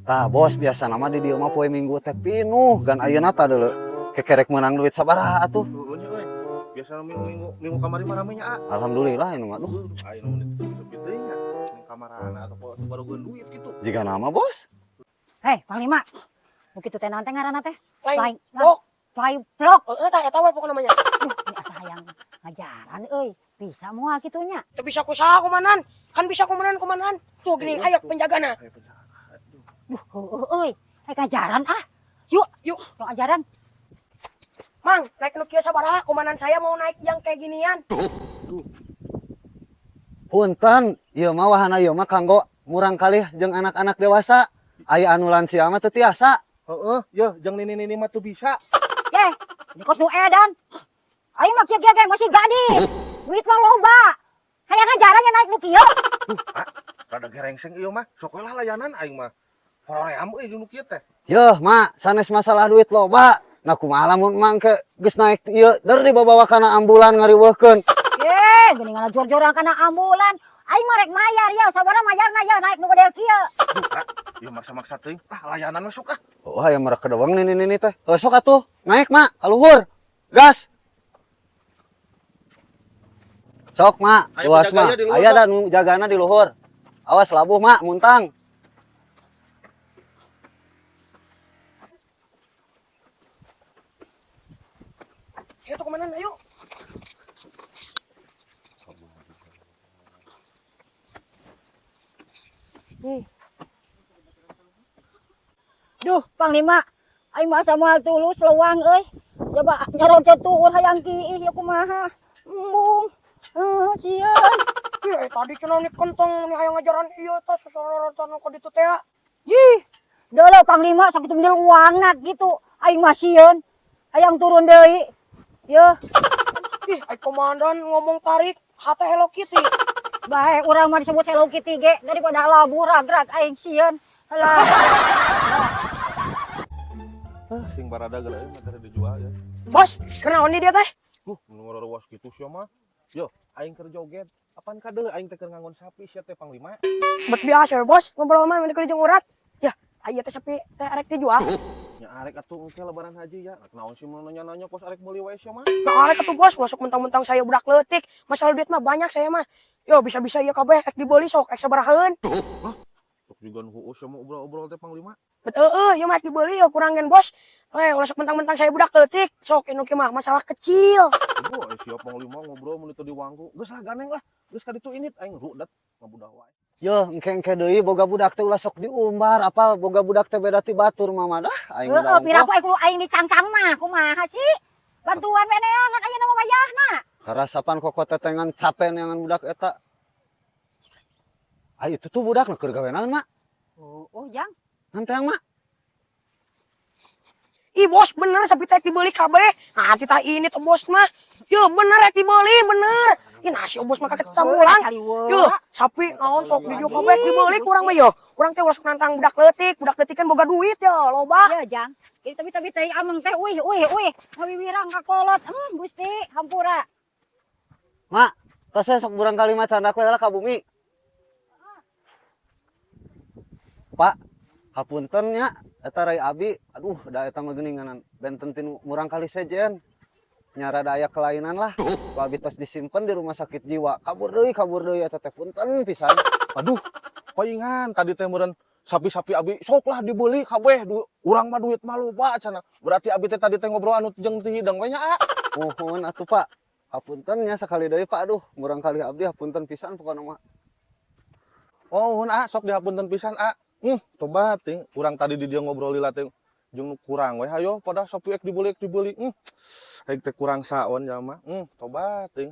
Tah bos biasa nama di dieu mah poe Minggu teh pinuh gan ayeuna tah deuleu kekerek meunang duit sabaraha atuh. Heueuh nya euy. Biasa minggu minggu kamari mah rame nya, A. Alhamdulillah ini mah duh. Ayeuna mun sepi-sepi teh nya. Ning kamarana atau barogeun duit gitu. Jiga nama bos. Hei, Panglima. Nu kitu teh naon teh ngaranna teh? Flying Flying block. Flying block. Heeh, tah eta we pokona mah nya. Duh, ini asa hayang ngajaran euy. Bisa moal kitu nya. Teu bisa ku saha komandan. Kan bisa komandan komandan. Tuh gini aya penjagana. Aya penjaga. Aduh. Duh, heueuh euy. Hayang ngajaran ah. Yuk, Yuk. yuk ajaran. Mang, naik nu kieu sabaraha? Komandan saya mau naik yang kayak ginian. Punten, ieu mah wahana ieu mah kanggo murang kalih jeung anak-anak dewasa. Aya anu lansia mah teu tiasa. Heeh, yeuh jeung nini-nini mah teu bisa. Ye, ini kos nu edan. Aing mah kieu-kieu ge masih gadis. Duit mah loba. Hayang ngajaran nya naik nu kieu. Duh, ah, rada gerengseng ieu mah. Sok we lah layanan aing mah. Hoream euy nu kieu teh. Yeuh, mak, sanes masalah duit loba. Nah kumaha lamun mang ke geus naik ieu der dibawa kana ambulan ngariweuhkeun. Ye, geuning ngala jor-joran kana ambulan. Aing mah rek mayar ya, sabaraha mayarna ya naik nu model kieu. Duh, ah, ieu maksa-maksa teuing. Ah, layanan masuk ah. Oh, hayang merek kedeweng nini-nini teh. Heuh sok atuh, naik mak, ka luhur. Gas. Sok mak, Aya luas mak. penjaganya di luhur, Aya sok. da nu jagana di luhur. Awas labuh mak, muntang. Ayo tuh komandan, ayo. Nih. Duh, Panglima, aing mah asa moal tulus leuwang euy. Coba nyarocot tuur hayang kiih ya kumaha. Embung. Heuh, sieun. Ih, tadi cenah nih kentong nih hayang ngajaran ieu teh sosorotan nu ka ditu teh. Ih, deuleu Panglima sakitu mendil wangat gitu. Aing mah sieun. Hayang turun deui. Yeuh, Ih, ai komandan ngomong tarik hate Hello Kitty. Bae urang mah disebut Hello Kitty ge daripada labuh ragrag aing sieun. Halah. Ah, sing barada geura euy mah dijual ya. Bos, kunaon di dia teh? Duh, nu ngaruas kitu sia mah. Yo, aing keur joget. Apan kadeuleu aing teh keur ngangon sapi sia teh Panglima. Bet biasa ya, bos, ngobrol mah mending jeung urat. Ya, aya teh sapi teh arek dijual. Nya arek atuh engke lebaran haji ya. Naon sih mun nanya-nanya kos arek meuli wae sia mah. Nah, arek atuh bos, masuk mentang-mentang saya budak leutik. Masalah duit mah banyak saya mah. Yo, bisa-bisa ieu kabeh ek dibeli sok ek sabarahaeun. Sok juga nu huus sia mah obrol-obrol teh Panglima. Bet heueuh, ieu mah ek dibeli yo kurangin bos. Eh, ulah sok mentang-mentang saya budak leutik. Sok anu kieu mah masalah kecil. Aduh, ai sia Panglima ngobrol mun teu diwangku. Geus lah ganeng lah. Geus ka ditu init aing rudet ngabudak wae. Yeuh, engke-engke deui boga budak teh ulah sok diumbar, apal boga budak teh beda ti batur mama dah. Aing Heeh, udah piraku aing kudu aing dicangcang mah kumaha sih? Bantuan we neangan ayeuna mah wayahna. Karasapan koko tetengan capek neangan budak eta. Ai itu tuh budak nu keur gawe naon, Mak? Oh, oh jang. Nanti yang, Mak. Ih bos, bener sapi teh dibeli kabeh. Nah, tita ini tuh bos mah. Yo bener rek dibeli, bener. Ih nasi bos mah kakek mulang. Yo, sapi naon sok di dieu kabeh dibeli kurang mah yo. Urang teh ulah sok nantang budak leutik kan boga duit ya, loba. Ya jang. Ini tapi teh ameng teh uih uih uih ngawiwirang ka kolot. Gusti, hampura. Mak, tos we sok burang kali mah candak we lah ka bumi. Pak, hapunten nya eta rai abi. Aduh, da eta mah geuninganan benten tinu murang kali sejen. Nya rada aya kelainan lah. Ku abi tos disimpen di rumah sakit jiwa. Kabur deui eta teh punten pisan. Aduh, paingan tadi teh meureun sapi-sapi abi sok lah dibeli kabeh urang mah duit mah loba cenah. Berarti abi teh tadi teh ngobrol anu jeung teu hideng we nya, A. Muhun atuh Pak. Hapunten nya sakali deui Pak. Aduh, murang kali abdi hapunten pisan pokona mah. Oh, nuhun A, sok dihapunten pisan A. Tobat ting urang tadi di dia ngobrol lila teh jeung nu kurang we hayo pada sapi ek dibeli ek dibeli. Aing teh kurang saon jalma. Tobat ting.